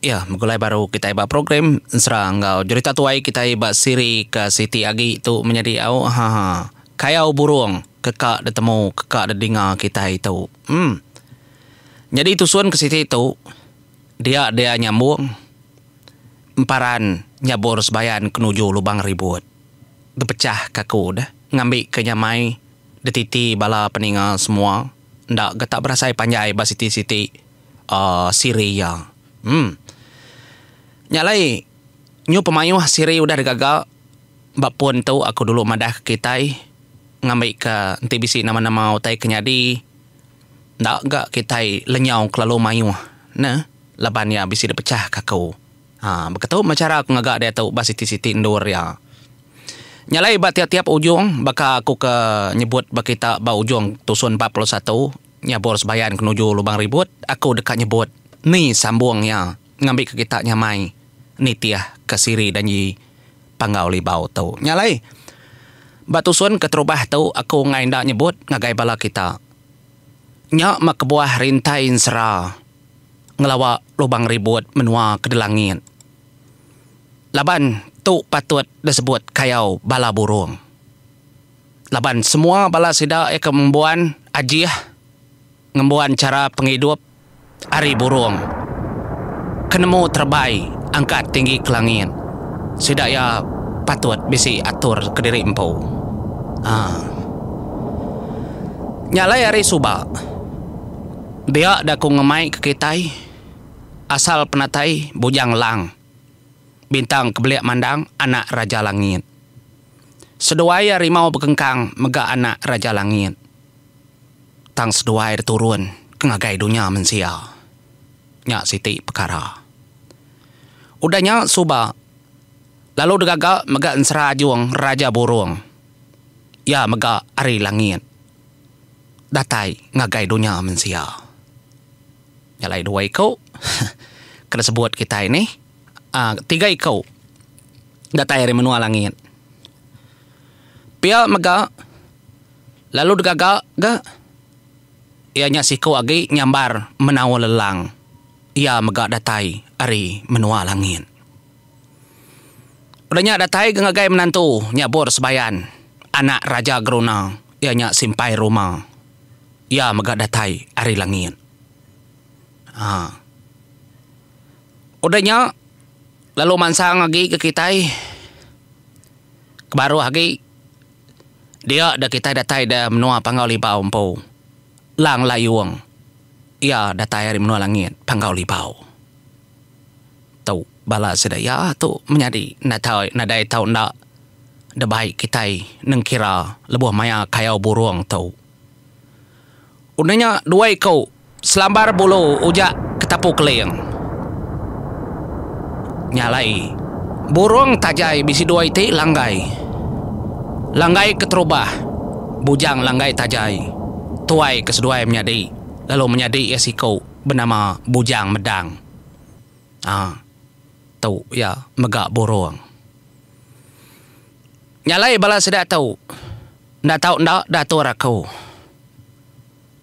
Ya, begulai baru kitai ba program ensera enggau jerita tuai kitai ba siri ke siti agi tu menyadi au ha ha. Kayau burung ke ka ditemu ke ka didinga kitai tu. Em. Nyadi tusun ke siti tu dia dia nyambung emparan nyabur sebayan ke nuju lubang ribut. Dipechah ka aku deh ngambi ke nyamai dititi bala peninga semua enda ga tak berasai panjai ba siti-siti uhh siri iya. Em. Nya alai nyu pemayuh siri udah digaga ba pun tu aku dulu madah ke kitai ngambi ke enti bisi nama-nama utai ke nyadi enda ga kitai lenyau kelalu mayuh ne laban iya bisi dipechah ka aku. Ha beketu meh chara aku ngaga diatu ba siti-siti endur iya. Nya alai ba tiap-tiap ujung baka aku ke nyebut ba kita ba ujung tusun 41 Nyabur sebayan ke nuju lubang ribut, aku deka nyebut ni sambung iya ngambika kita nyamai nitih ke siri danji Panggau Libau tu. Nya alai, ba tusun keterubah tu aku enggai enda nyebut ngagai bala kita. Nya meh kebuah rintai ensera ngelawa lubang ribut menua ke delangit. Laban tu patut disebut kayau bala burung. Laban semua bala sida iya ke ngembuan ajih ngembuan chara pengidup ari burung ke nemu terebai angkat tinggi ke langit sida iya patut bisi atur kediri empu. Aa. Nya alai ari suba dia da ku ngemai ke kitai asal penatai Bujang Lang Bintang Kebelik Mandang anak Raja Langit. Seduai iya rimau bekengkang mega anak Raja Langit. Tang seduai diturun ke ngagai dunya mensia. Nya siti pekara. Udah nya suba lalu digaga mega ensera ajung Raja Burung. Iya mega ari langit datai ngagai dunya mensia. Nya alai dua iku ke disebut kitai nih aaa tiga iku datai ari menua langit. Pia mega lalu digaga ga iya nya siku agi nyambar menaul lelang iya mega datai ari menua langit. Udah nya datai ga ngagai menantu nyabur sebayan anak Raja Geruna iya nya Simpai Ruma iya mega datai ari langit. Haa. Udah nya lalu mansang agi ke kitai ke baruh agi dia da kitai datai da menua Panggau Libau empu Lang Layung iya datai ari menua langit Panggau Libau. Tu bala sida iya tu menyadi nadai nadai tau enda da bai kitai nengkira lebuh maya kayau burung tu. Udah nya dua iku selambar bulu ujak ketapu keling. Nya alai burung tajai bisi dua iti langgai. Langgai keterubah bujang langgai tajai tuai ke seduai menyadi lalu menyadi iya siku benama Bujang Medang. Aa tu iya mega burung. Nya alai bala sida tu enda tau enda diatur aku.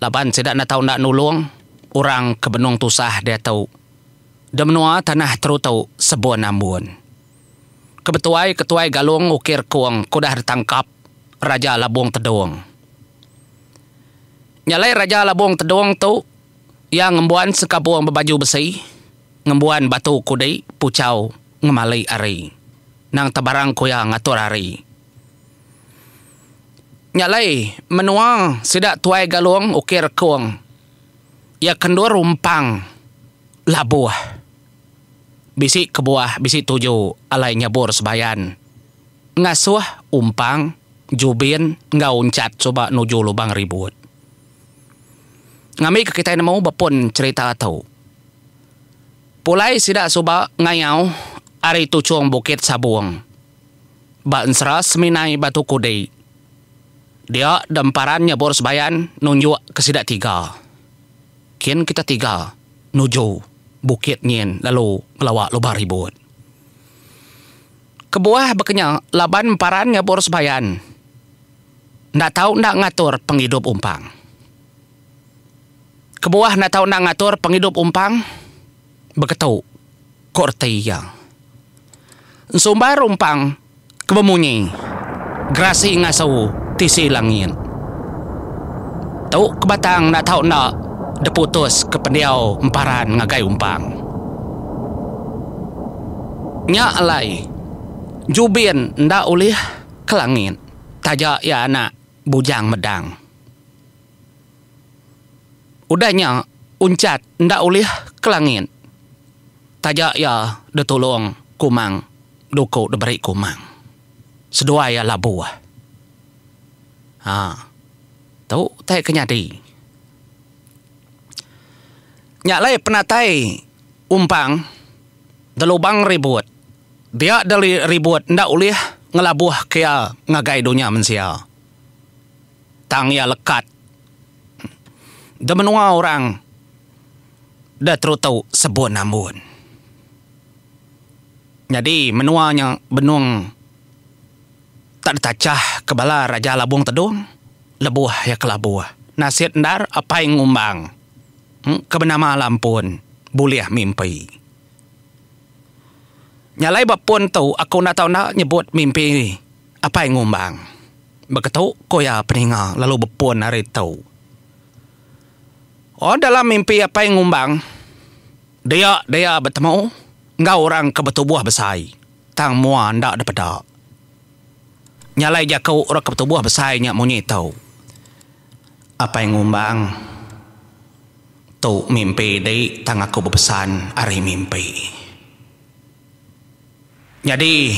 Laban sida enda tau enda nulung orang ke benung tusah diatu da menua tanah terutu Sebun Ambun. Ke betuai ketuai Galung Ukir Kung ke udah ditangkap Raja Labung Tedung. Nya alai Raja Labung Tedung tu iya ngembuan sekabung bebaju besi, ngembuan batu kudi puchau ngemali ari. Nang tebarang ku iya ngatur hari. Nya alai menua sida tuai Galong Ukir Kong iya ke endur rumpang labuh bisi kebuah bisi tuju alai nyabur sebayan ngasuh umpang jubin enggau unchat suba nuju lubang ribut. Ngambika kitai nemu bepun cherita tu. Pulai sida suba ngayau ari tuchung Bukit Sabung ba ensera Seminai Batu Kudi. Dia demparan nyebur sebayan nunjuk ke sida tiga. Kin kita tiga nuju bukit nyin lalu ngelawa lubang ribut. Kebuah baka nya laban emparan nyebur sebayan enda tau enda ngatur pengidup umpang. Kebuah enda tau enda ngatur pengidup umpang beketu. Ku reti iya. Ensumbar rumpang ke bemunyi gerasi ngasu tisi langit. Tu ke batang enda tau enda deputus ke pendiau emparan ngagai umpang. Nya alai Jubin enda ulih ke langit taja iya anak Bujang Medang. Udah nya Unchat enda ulih ke langit taja iya ditulung Kumang duku diberi Kumang. Seduai iya labuh. Ha. Tu utai ke nyadi. Nya alai penatai Umpang delubang ribut dia deli ribut enda ulih ngelabuh ke iya ngagai dunya mensia. Tang iya lekat de menua orang de terutu sebun ambun. Nyadi menua nya benung tak ditachah ke bala Raja Labung Tedung lebuh iya ke labuh. Nasit endar apai ngumbang ke benama Lampun bulih mimpi. Nya alai ba pun tu aku enda tau enda nyebut mimpi apai ngumbang. Beketu ku iya peninga lalu bepun ari tu. Oh dalam mimpi apai ngumbang dia dia betemu enggau orang ke betubuh besai tang mua enda dipeda. Nya alai jaku orang ke betubuh besai nya munyi tu. Apai ngumbang tu mimpi di tang aku bepesan ari mimpi. Nyadi,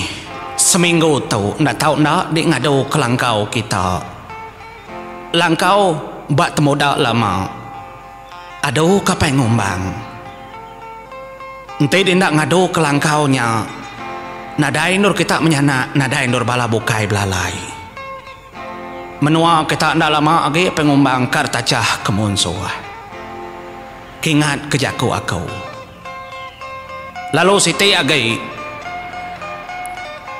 seminggu tu enda tau enda di ngadu ke langkau kita. Langkau ba temuda lama. Adu ka pai ngumbang. Enti di enda ngadu ke langkau nya, nadai endur kita menyanak nadai endur bala bukai belalai. Menua kita enda lama agi pai ngumbang ka retachah ke munsuh. Kingat ke jaku aku. Lalu siti agi,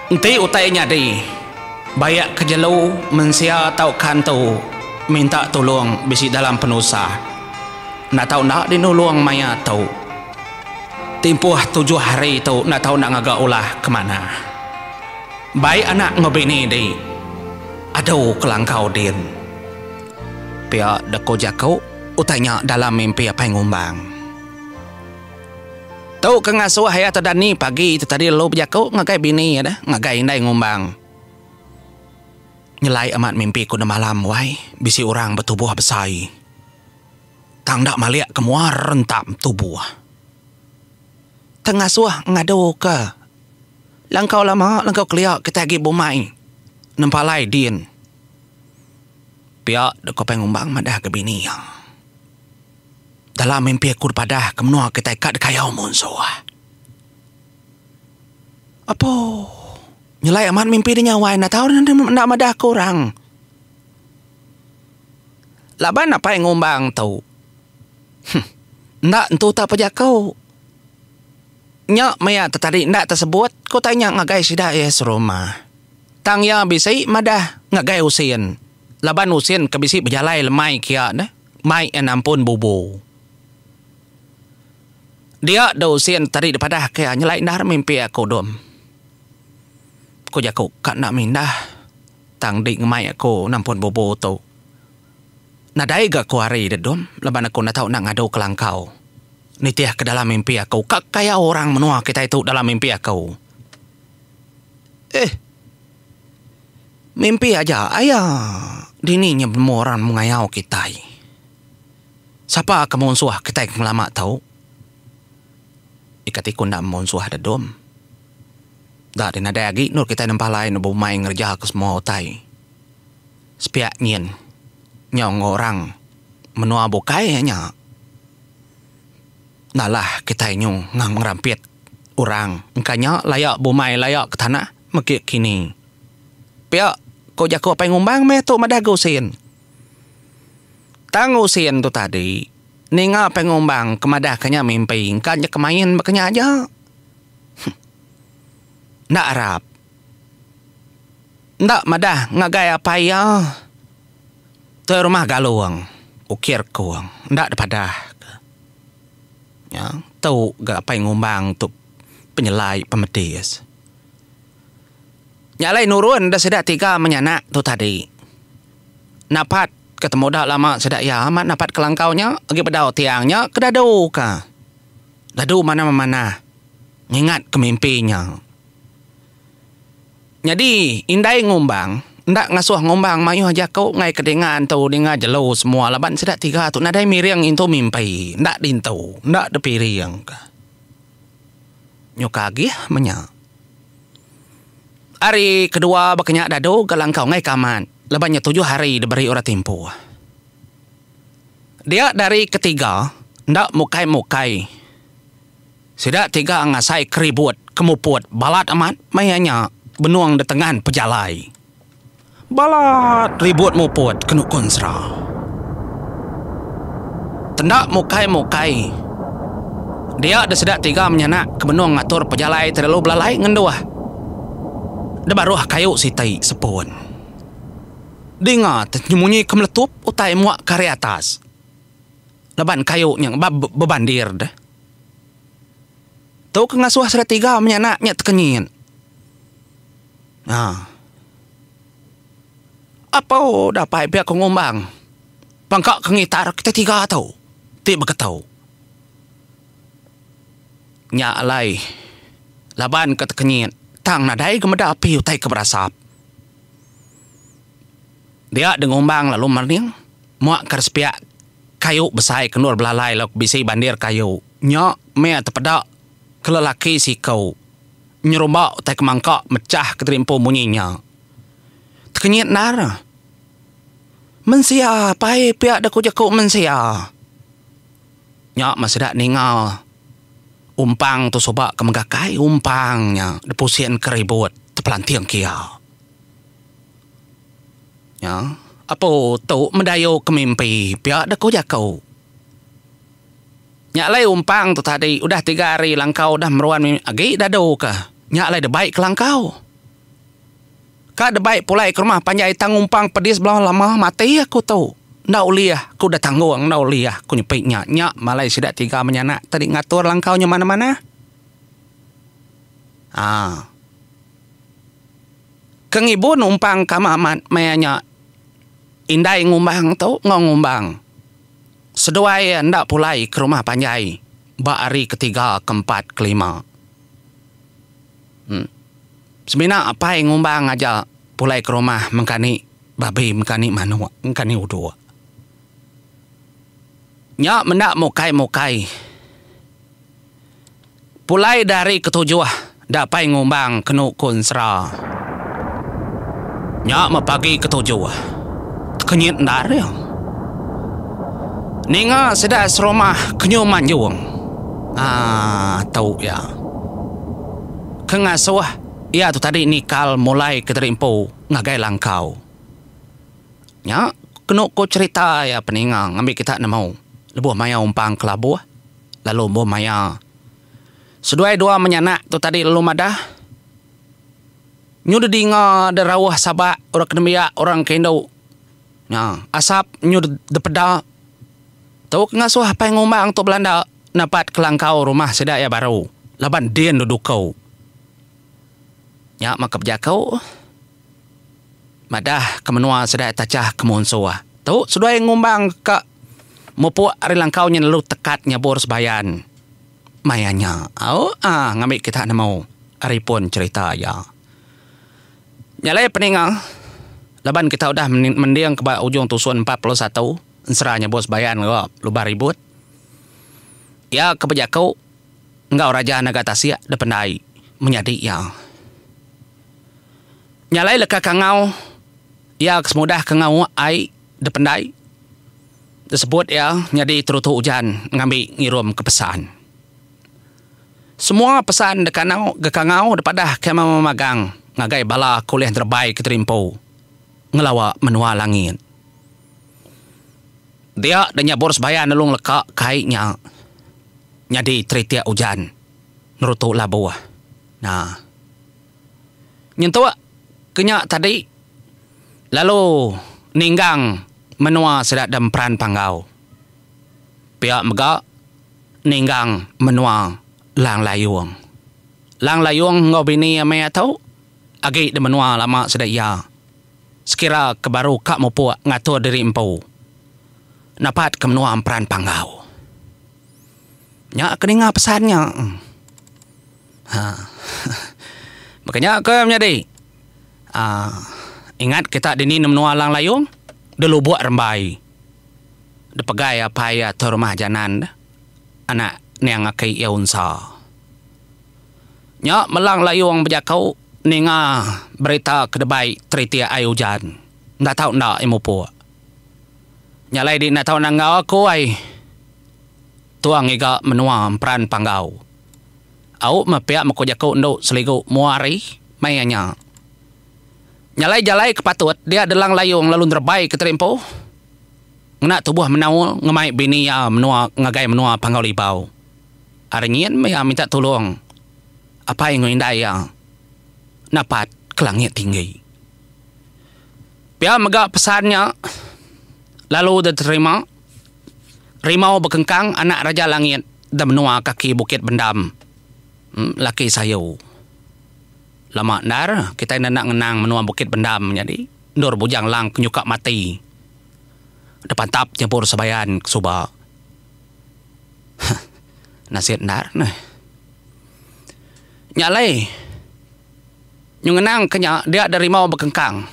enti utai nyadi, baik ke jelu, mensia tauka antu minta tulung bisi dalam penusah, enda tau enda dinulung maya tu. Timpuh tujuh hari tu enda tau enda ngaga ulah ke manah. Bai anak enggau bini di adu ke langkau din. Pia deka jaku utai nya dalam mimpi Apai Ngumbang. Tu ke ngasuh iya tedani pagi tu tadi lalu bejaku ngagai bini iya deh, ngagai indai ngumbang. Nyelai amat mimpi ku demalam wai, bisi orang betubuh besai. Tang enda malik ke mua rentap tubuh. Tang ngasuh ngadu ke langkau lama langkau kelia kitai agi bumai nempalai din. Pia deka pai ngumbang madah ke bini iya. Dalam mimpi aku dipadah ke menua kitai ka dikayau munsuh. Apo nyelai amat mimpi dinya wai enda tau enda madah ke orang. Laban apai ngumbang tu huh enda entu tau pejaku. Nya maya te tadi enda tesebut ku utai nya ngagai sida iya serumah. Tang iya bisi madah ngagai Usin laban Usin ke bisi bejalai lemai kia neh. Mai iya nampun bubu. Dia dau sin tadi dipadah ke iya nyelai endar mimpi aku dom. Ku jaku ka enda mindah tang di ngemai aku nampun bubu tu. Nadai ga ku hari deh dom laban aku enda tau enda ngadu ke langkau. Nitih ke dalam mimpi aku ka kaya orang menua kitai tu dalam mimpi aku. Eh. Mimpi aja aya dini nya benemu orang mengayau kitai. Sapa ke munsuh kitai ke ngelama tu? Ika ti ku enda munsuh da dom. Da deh nadai agi endur kitai nempalai bumai ngereja ke semua utai. Sepiak nyin nyau enggau orang menua bukai nya. Nalah kitai nyu ngang ngerampit orang engka nya laya bumai laya ke tanah megi kini. Pia ko jaku apai ngumbang meh tu madah ga Usin. Tang Usin tu tadi ninga apai ngumbang ke madah ke nya mimpi engka nya ke main baka nya aja. Huh. Enda arap. Enda madah ngagai apai iya. Tuai rumah Galong, ukir kung, enda dipadah ke. Nya, tu ga apai ngumbang tu. Penyelai pemedis. Nya alai nurun da sida tiga menyanak tu tadi. Napat ke temuda lama sida iya amat napat ke langkau nya agi bedau tiang nya ke dadu ka. Dadu manah memanah ngingat ke mimpi nya. Nyadi indai ngumbang enda ngasuh ngumbang mayuh jaku enggai ke dinga antu dinga jelu semua laban sida tiga tu nadai miring intu mimpi enda dintu enda dipiring ka. Nyuka agih menya. Hari kedua baka nya dadu ga langkau enggai ke amat laban nya tujuh hari diberi orang timpuh. Dia dari ketiga enda mukai-mukai sida tiga ngasai keribut ke muput balat amat maya nya benung ditengan pejalai. Balat ribut muput kenu ku ensera. Tenda mukai-mukai dia de sida tiga menyanak ke benung ngatur pejalai ti lalu belalai ngenduh de baruh kayu siti sepun. Dinga te nyemunyi ke meletup utai muak ke ari atas laban kayu nya bebandir deh. Tu ke ngasuh sida tiga menyanak nya tekenyit. Ha. Apo dapai pia ku ngumbang pangka ke ngitar kitai tiga tu ti beketu. Nya alai laban ke tekenyit tang nadai ga meda api utai ke berasap. Dia de ngumbang lalu mening muak ke sepiak kayu besai ke endur belalai lalu bisi bandir kayu. Nya meh tepeda ke lelaki siku. Nyerumba utai ke mangka mechah ke diri empu munyi nya. Tekenyit endar. Mensia pai pia deh ku jaku mensia. Nya meh sida ninga umpang tu suba ke megakai umpang nya dipusin ke ribut tepelanting kia. Nya apu tu medayu ke mimpi pia deh ku jaku. Nya alai umpang tu tadi udah tiga hari langkau udah meruan mimit agi dadu ka. Nya alai debai ke langkau. Ka debai pulai ke rumah panjai tang umpang pedis belama lama mati aku tu. Enda ulih aku udah tanggung enda ulih aku nyepi nya. Nya malai sida tiga menyanak tadi ngatur langkau nya manah manah. Haa. Ke ngibun umpang ka amat amat maya nya indai ngumbang tu enggau ngumbang. Seduai enda pulai ke rumah panjai ba hari ketiga, keempat, kelima. Semina apai ngumbang aja pulai ke rumah mengkani babi, mengkani manuk, mengkani uduk. Nya menda mukai-mukai. Pulai da hari ketujuh da apai ngumbang kenu ku ensera. Nya meh pagi ketujuh. Tekenyit endar iya. Ninga sida serumah kenyu manjung. Aaa tu iya. Ke ngasuh iya tu tadi nikal mulai ke diri empu ngagai langkau. Nya kenu ku cherita iya peninga ngambi kita nemu lebuh maya umpang kelabuh. Lalu embuh maya seduai dua menyanak tu tadi lalu madah, Nyu dedinga de rauh sabak orang ke nembiak orang ke indu. Nya asap nyu depeda. Tu ke ngasuh apai ngumbang tu belanda napat ke langkau rumah sida iya baru laban din duku. Nya meh ke bejaku. Madah ke menua sida tachah ke munsuh. Tu seduai ngumbang ka mupuk ari langkau nya lalu tekat nyabur sebayan. Maya nya au ah ngambi kita nemu ari pun cherita iya. Nya alai peninga laban kita udah mending ke ba ujung tusun 41 ensera nyabur sebayan enggau lubah ribut. Iya ke bejaku enggau Raja Naga Tasik dependai menyadi iya. Nya alai leka kangau iya ke semudah ke ngauk ai dependai disebut iya nyadi terutu ujan ngambi ngirum ke pesan. Semua pesan dekanau gekangau depadah ke memagang ngagai bala ke ulih nerebai ke terimpu ngelawa menua langit. Dia da nyabur sebayan nulung leka ke ai nya nyadi teritik ujan nerutu labuh. Nah. Nyentuk ke nya tadi lalu ninggang menua sida da Emperan Panggau. Pia mega ninggang menua Lang Layung. Lang Layong enggau bini iya maya tu agi di menua lama sida iya. Sekira ke baru ka mupuk ngatur diri empu napat ke menua Emperan Panggau. Nya ke ninga pesan nya. Ha. Baka nya ke menyadi. Aa ingat kita dini menua Lang Layong di Lubok Rembai. Dipegai apai iya tu rumah Janan anak niang aki iya Unsa. Nya Melang Layong bejaku ninga berita ke debai teritik ai ujan. Enda tau enda iya mupuk. Nya alai di enda tau enggau aku ai. Tua ngiga menua Emperan Panggau. Au meh pia meh ku jaku endu seligu mua hari maya nya. Nya alai jalai ke patut dia Delang Layong lalu nerebai ke Terimpu ngena tubuh menaul ngemai bini iya menua ngagai menua Panggau Libau. Ari nyin meh iya minta tulung apai enggau indai iya napat ke langit tinggi. Pia mega pesan nya lalu diterima. Rimau bekengkang anak Raja Langit da menua kaki Bukit Bendam laki sayu. Lama endar kitai enda ngenang menua Bukit Bendam nyadi endur Bujang Lang ke nyuka mati da pantap nyebur sebayan ke suba. Huh nasit endar neh. Nya alai nyu ngenang ke nya dia da Rimau bekengkang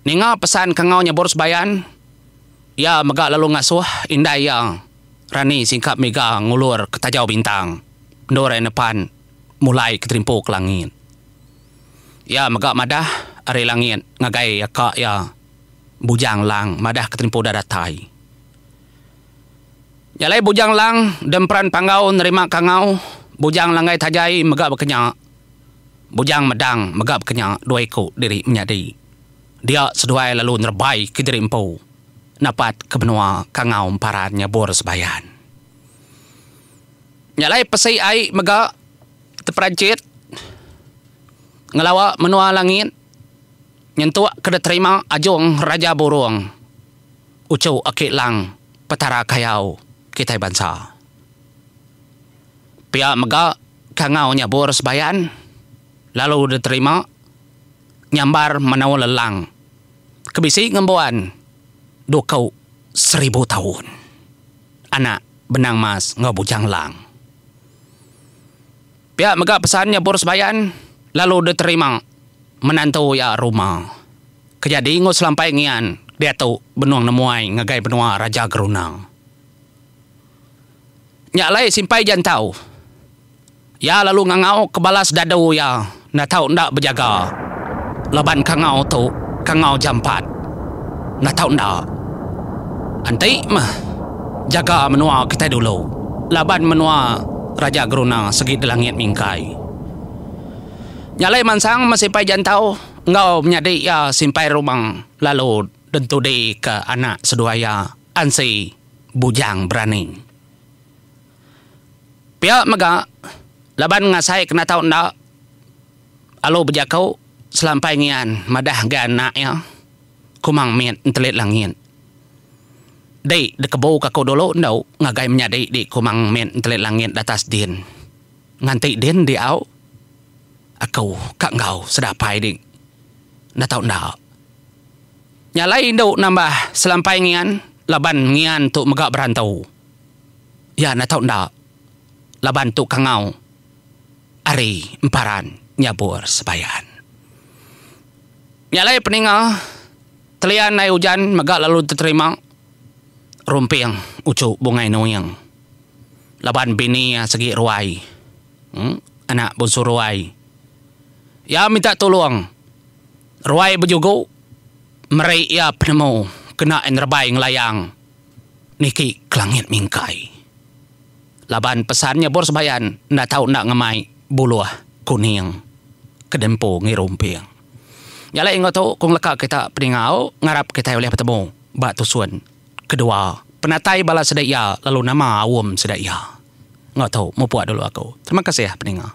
ninga pesan kangau nyebur sebayan. Iya mega lalu ngasuh indai iya Rani singkap miga ngulur ke tajau bintang endur iya nepan mulai ke terimpu ke langit. Iya mega madah ari langit ngagai aka iya Bujang Lang madah ke terimpu udah datai. Nya alai Bujang Lang demperan Panggau nerima kangau Bujang Langgai Tajai mega bekenya Bujang Medang mega bekenya dua iku diri menyadi. Dia seduai lalu nerebai ke diri empu napat ke menua Kangau Emparan Nyabur Sebayan. Nya alai pesi ai mega teperanchit ngelawa menua langit nyentuk ke diterima Ajung Raja Burung uchu Aki Lang Petara Kayau kitai bansa. Pia mega Kangau Nyabur Sebayan lalu diterima nyambar menawa lelang ke bisi ngembuan duku seribu taun anak Benang Mas enggau Bujang Lang. Pia mega pesan nyebur sebayan lalu diterima menantu iya Ruma ke jadi enggau Selampai Ngian diatu benung nemuai ngagai menua Raja Geruna. Nya alai Simpai Jantau. Iya lalu ngangau ke bala sedadu iya enda tau enda bejaga laban kangau tu kangau jampat enda tau enda. Enti meh jaga menua kitai dulu laban menua Raja Geruna segi di langit mingkai. Nya alai mansang meh Simpai Jantau enggau menyadi iya Simpai Rumang lalu dentudi ke anak seduai iya Ansi Bujang Berani. Pia mega, laban ngasai kena tau enda alu bejaku selampai ngian madah ga anak iya Kumang Mit Entelit Langit. Di dikebu ka aku dulu endu ngagai menyadi di Kumang Mit Entelit Langit datas din. Nganti din diau aku ka enggau sedapai di enda tau enda. Nya alai indu nambah selampai ngian laban ngian tu mega berantu. Iya enda tau enda laban tu kangau ari emparan nyabur sebayan. Nya alai peninga telian ai ujan mega lalu diterima Rumping uchu Bungai Nuing laban bini iya segi ruai uhh anak bunsu ruai. Iya minta tulung ruai bejugu meri iya penemu kena iya nerebai ngelayang. Niki ke langit mingkai. Laban pesan nyebur sebayan enda tau enda ngemai buluh kuning ke dempu ngirumping. Nya alai enggau tu ku ngeleka kita peningau ngarap kitai ulih betemu ba tusun kedua penatai bala sida iya lalu nama aum sida iya. Enggau tu mupuk dulu aku. Terima kasih peninga.